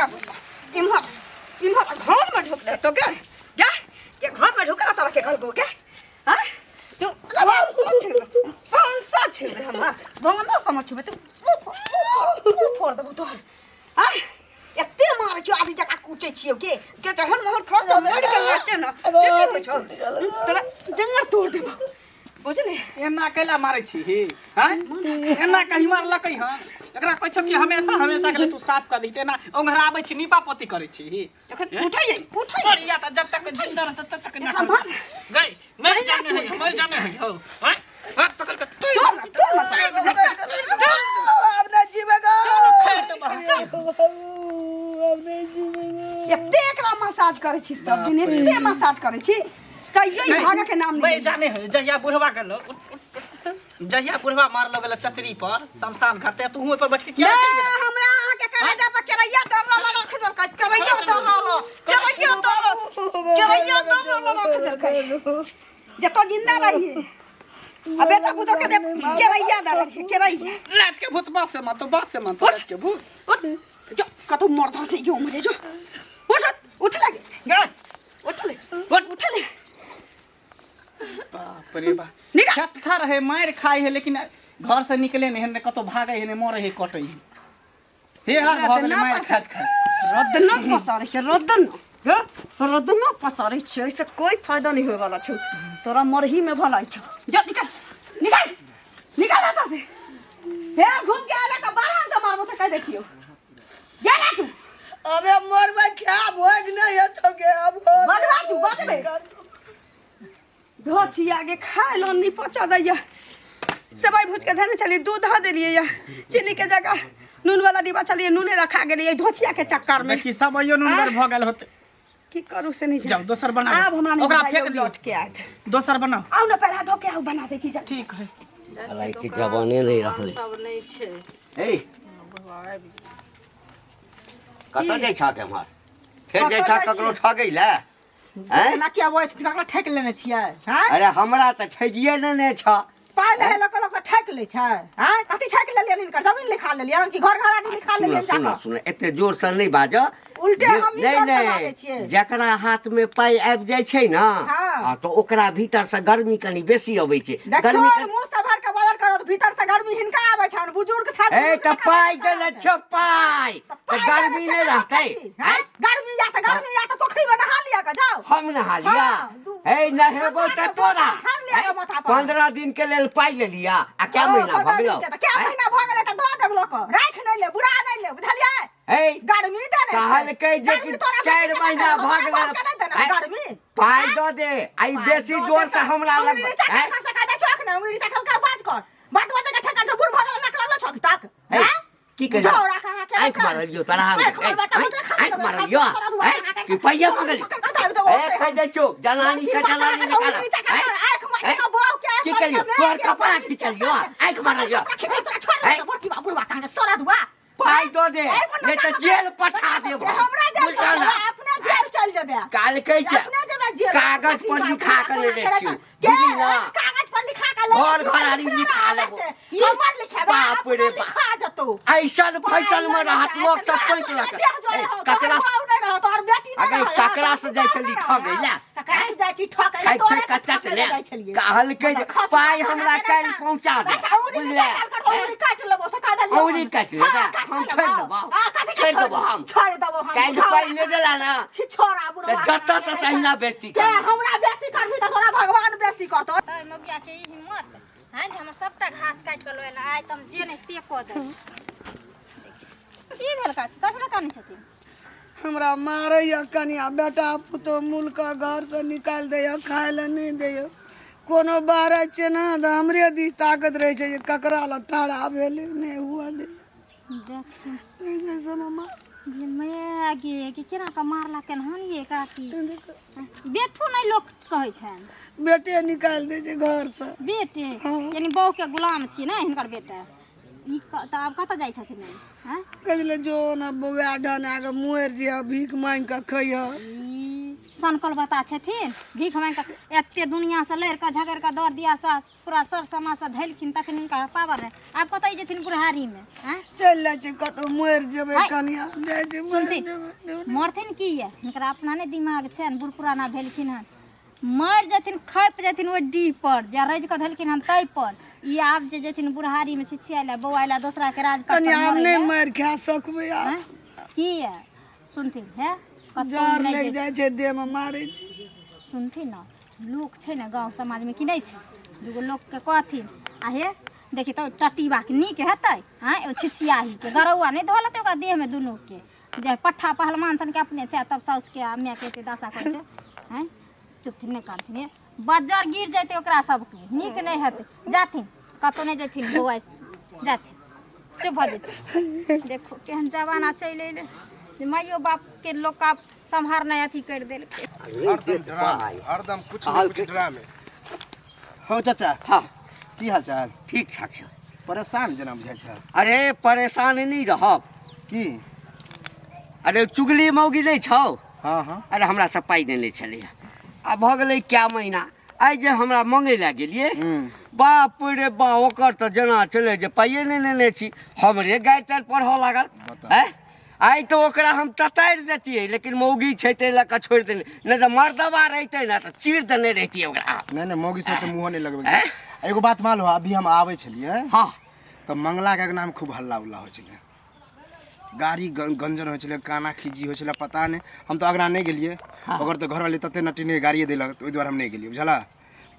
इम्हर आबू इम्हर इम्हर घर में ढुक दे तो के गे के घर में ढुकला तोरा के गलबो के हां तू कौन सा छेबे हमरा भगवान समझ छेबे तू मुँह फोड़ देबो तोहर हां एते मारै छियौ आदमी जकाँ कूटै छियौ के के जहन मोहन खा जा मरि गेल रहते न से की होइ छौ तोरा जंगर तोड़ देबो बुझली एना कैला मारै छी ही हैं एना कहीं मारलकै हन एकरा कहै छौ कि हमेशा हमेशा के लिए तू साफ कर दही एना ओंघराबै छी नीपा पोती करै छी ही एखन उठै उठै बढ़िया त जब तक जिंदा रहत तब तक ना एखन मार गई मर जाने है मर जाने है हो हैं हाथ पकड़ के तोड़ ना तोड़ ना अब नहीं जीवेगा अब नहीं जीवेगा एते एकरा मसाज करै छी सब दिन एते मसाज करै छी कहियो ई भागऽ के नाम मर नहीं जाने है जहिया बुढ़वा गेलो जहिया बुढ़वा मार लगल चचरी पर शमशान घाट ते तू ओहि पर बैठ के किया चलि गेला? हमरा अहाँ के करेजा पर केरैया दर रहल रख देलकै केरैया दर रहल केरैया दर केरैया दर रहल रख देलकै जतो जिंदा रहिए आ बेटा पुतोह के दे केरैया दर रहिए केरैया लात के भूत बात से मत बात से मत लात के भूत उठ जो कतौ मर्द से यो मरे जो उठ उठ, उठ लगे गए उठ ले उठ उठ ले बाप रे बाप निकाल। छत्थर है मार खाई है लेकिन घर से निकले नहीं है कतौ भागे है नहीं मरे है कटे है हे हर भऽ गेलै मारि खाइत खाइत रदना पसारै छै रदना हे रदना पसारै छै एहिसँ कोइ फायदा नहि होयवला छौ तोरा मरहीमे भलाई छौ जा निकाल निकाल निकाल एतऽ से हे घूम के आले तऽ बारह से मारबो से कहि दै छियौ गेला तू अबे मरबै खाब होग नहीं है तो के अब हो बजबा तू बजबे धो आगे खाए लो नहीं पहुँचा दैया सेवई भूज के धने चलिए दूध धऽ देलियै या चीनी के जगह नून वाला डिब्बा चलिए नूने रखा गेलियै धोछिया के चक्कर में देखी सब अइयो नून भऽ गेल होते की करू से नहीं जाओ दोसर बनाओ आब हमरा नहीं ओकरा बुझाइया फेंक दियौ लौट के आयत दोसर बनाओ आउ ने पैर हाथ धो के आउ बना दै छी जल्दी। ठीक है हालांकि जवाने नहीं रहलै सब नहि छै ए कतऽ जाइ छह एम्हर फेर जाइ छह ककरो ठगै लए आँय? एना किया वॉइस ककरो ठकि लेने छियै हँ अरे हमरा तऽ ठगिए नेने छह पाइ लै लोक लोक ठकि लै छै हँ कथी ठकि लेलियनि हिनकर जमीन लिखा लेलियनि कि घर घराड़ी लिखा सुन लेलियनि सुन जाकऽ सुन एते जोरसँ नहि बाज उल्टे हमही नहि जोरसँ नहि बाजै छियै। जकरा हाथमे पाइ आबि जाइ छै ने हँ। आ तऽ ओकरा भीतरसँ गर्मी कनि बेसी अबै छै देखियौ गर्मी कनि मुँह सम्हार के बदल करत भीतर से गर्मी हिनका आबै छनि बुजुर्ग छथि ए तऽ पाइ देने छौ पाइ तऽ गर्मी नहि रहतै हैं? गर्मी या तऽ गर्मी या तऽ पोखरी में नहा लिअ के जाउ हम नहा लिया हाँ, हे नहेबो तऽ तोरा ठान लिअ के माथा पर। 15 दिन के लेल पाइ ले लिया आ क्या महीना भऽ 15 दिन गेलौ के तऽ क्या महीना भऽ गेलै तऽ दऽ देब लोक राखि नहि ले बुरा नहि ले बुझलियै हे गर्मी देने छै। कहलकै जे कि गर्मी तोरा चारि बेटी के महीना नहि भऽ देने, गेलै। हमरा बाप के नहि देने आँय? गर्मी पाइ दऽ दे आइ बेसी जोर से हमरा अंगुरी लग नीचा आँय? कर सकै दै छौ अखने अंगुरी नीचा कर बाज कर बात बात के ठेकर से बूढ़ भऽ गेल नाक लागल छौ अभी तक हे, आँय? की कहियो झौरा कहाँ के आँखि मारलियौ तोरा हम आँखि मारबै तऽ मुद्रा खसा आँखि देबै, मारलियौ खसा देबै, आँय? अहाँके। कि पाइया मंगली कतऽ आबि देबौ ए ओते? कहि दै छौ जनानी छै जनानी निकाल अंगुरी नीचा कर, आँखि मारि कऽ बौआ के आँखि की मारि कहियो कऽ तोहर मेरे कपड़ा के खींचलियौ आँखि मारलियौ कपड़ा खींचल तोरा छोड़ आँय? देतौ, बड़की बा बुढ़वा कहाँ के सड़ा दुआ पाइ दऽ दे एहि पर नहि तऽ नका जेल पठा देब हम। हमरा जेल बुझलह चल ना? जेबै, अपने जेल चल जेबै कहलकै जे अपने जेबै जेल कागज पर लिखा कऽ लेने छियौ के? बुझली ना कागज पर लिखा कऽ लेने घर छियौ, घरारी लिखा लिखा लेबो। लेतै। हमर लिखेबै बाप रे अपने बाप। लिखा जतौ ऐसन फैशन में रहत लोक सब टोकि लक ए, ककरा अगे ककरा से जाइ छली ठगै ला ककरा से जाइ छी ठगै ला ठकि तोरे ठकि से कऽ चट ठगै ला ले जाइ छलियै कहलकै जे मतलब पाइ हमरा काल्हि पहुँचा दे अच्छा औरी बुझले कर औरी काटि लेबो से कह देलियै औरी काटि लेबै? हम छोड़ि देबौ। छोड़ि देबौ हम। छोड़ि देबो हम काल्हि पाइ नहि देला ना छी छोड़ा बुढ़वा तऽ जतऽ ततऽ अहिना बेइज्जती के करबै। हमरा बेइज्जती करबी तऽ तोरा भगवान बेइज्जती करतौ तऽ मौगिया के ई हिम्मत हैं जे हमर सबटा घास काटि कऽ लऽ एला आइ तऽ हम जे नहि से कऽ देब की भेल काकी कथी लए कानै छथिन हमरा मारैया कनिया बेटा पुतोह मूलके घरसँ निकालि दैया खाय लए नहि दैया कोनो बाहर छै ने तऽ हमरे दिस ताकत रहै छै जे ककरा लग ठाढ़ा भेलै नहि हुअ दै देखियौ एहिसँ सब गे माय गे कि केना कऽ मारलकनि हन ये काकी बेटो नहि लोक कहै छनि बेटे निकालि दै छै घरसँ बेटे हँ। यानी बहूके गुलाम छियै ने हिनकर बेटा ई तऽ आब कतऽ जाइ छथिन ई, हँ कहै छलै जो ने बौआ ढन आके मरि जइह भीख मांगि कऽ खइह ई सनकल बता छथिन भीख मांगि कऽ एते दुनियासँ लड़ि कऽ झगड़ि कऽ दर दिया सास पूरा सर समाजसँ धैलखिन तखन हुनका पावर रहै आब कतऽ जेथिन बुढ़ारीमे आँय चलि जाइ छी कतहु मरि जेबै आँय। कनिया जाइ छी मरि सुनथिन जेबै मरथिन की ये हुनकर अपना नहि दिमाग छनि बूढ़ पुराना भेलखिन हन मरि जेथिन खपि जेथिन ओहि डीह पर जे रजि कऽ धलखिन हन ताहि पर ई आब जे जेथिन बुढ़ारीमे छिछियाइ लए बौआइ लए दोसराके राज पर कनिया आब मरै नहि लए। मारि खा सकबै आब आँय? की ये सुनथिन हे कतौ जर नहि लागि जेथिन। जाइ छै देहमे मारै छै सुनथिन ने लोक छै ने गाँव समाजमे कि नहि छै दूगो लोकके कहथिन आ हे देखी तऽ टटीबाके नीक हेतै आँय ओ छिछियाहीके गरौआ नहि धऽ लेतै ओकरा देहमे दुनूके जे पट्ठा पहलवान सनके अपने छै आ तब साउसके आ मायके एते दशा करै छै आँय चुपथिन नहि करथिन हे बज्जर गिर जेतै ओकरा सबके नीक नहि हेतै जाथिन कतहु नहि जेथिन बौआ जाथिन चुप भऽ जेथिन देखो केहन जमाना चलि अयलै जे माइयो बापके लोक आब सम्हारनाइ अथी करि देलकै नहि देत पाइ हरदम कुछ हाल न कुछ ड्रामे। हो चाचा। हाँ। की हाल चाल? ठीक ठाक छै। परेशान जेना बुझाइ छै। अरे परेशान नहि रहब की? अरे चुगली मौगी नहि छौ? हाँ हाँ। अरे हमरा से पाइ नेने छलैया, आ भऽ गेलै क्या महीना आइ जे हमरा मङ्गै लए गेलियै, बाप रे बा, ओकर तऽ जेना छलै जे पाइए नहि नेने छी, हमरे गारि तारि पढ़ऽ लागल। आँय, आइ तऽ ओकरा हम ततारि देतियै, लेकिन मौगी छै ताहि लऽ कऽ छोड़ि देलियै, नहि तऽ मर्दबा रहितै ने तऽ चीर देने रहितियै ओकरा। नहि नहि, मौगी से तऽ मुँह नहि लगबै। आँय? एगो बात मालूम है, अभी हम आबै छलियै हाँ तऽ मंगलाके अङ्गनामे खूब हल्ला उल्ला होइ छलै, गाड़ी गंजन होइ छलै, काना खीजी होइ छलै, पता नहि, हम तऽ अङ्गना नहि गेलियै। ओकर तऽ घरवाली तते नटिने गाड़िए देलक, ओहि दुआरे हम नहि गेलियै, बुझलऽ?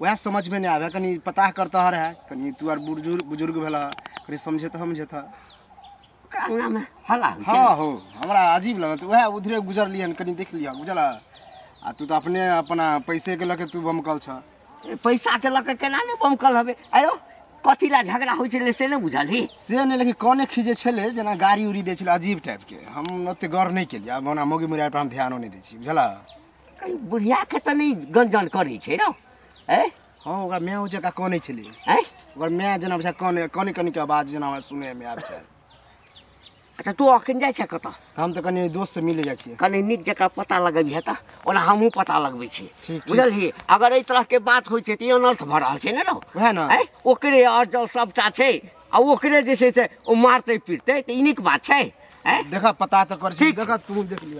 वएह समझमे नहि आबै, कनि पता करतह रहए, कनि तू आर बुजुर्ग बुजुर्ग भेलह, कनि समझेतह समझेतह। ओकरा अङ्गनामे हल्ला होइ छै? हाँ हो, हमरा अजीब लगल तऽ वएह उधरे गुजरलियै हन, कनि देख लिहऽ, बुझलऽ? आ तू तऽ अपने अपना पैसेके लऽ के तू बमकल छह। पैसाके लऽ कऽ केना नहि बमकल हबे? आयो, कथी लए झगड़ा होइ छलै से नहि बुझलही? से नहि, लेकिन कने खीजै छलै, जेना गाड़ी उड़ी दै छलै अजीब टाइपके। हम ओते गौर नहि केलियै, आब ओना मौगी मुरिया पर हम ध्यानो नहि दै छी, बुझलऽ? कहीं बुढ़ियाके तऽ नहि गंजन करै छै रौ? ऐ हँ, ओकरा माय जकाँ कनै छलै। ऐ ओकर माय जेना बुझा कने कने कनेके आवाज जेना हमरा सुनैमे आबै छै। अच्छा, तू अखन जाइ छै कतऽ? हम तऽ कनि दोस्तसँ मिलै जाइ छियै। कनि नीक जकाँ पता लगबिहे तऽ, ओना हमहूँ पता लगबै छी। ठीक। बुझलही, अगर एहि तरहके बात होइ छै तऽ ई अनर्थ भऽ रहल छै ने रौ? वएह ने। ऐ ओकरे अर्जल सबटा छै आ ओकरे जे छै से ओ मारतै पीटतै तऽ ई नीक बात छै? ऐ देखऽ, पता तऽ करै छी। ठीक छै। देखऽ, तू देख लिअ।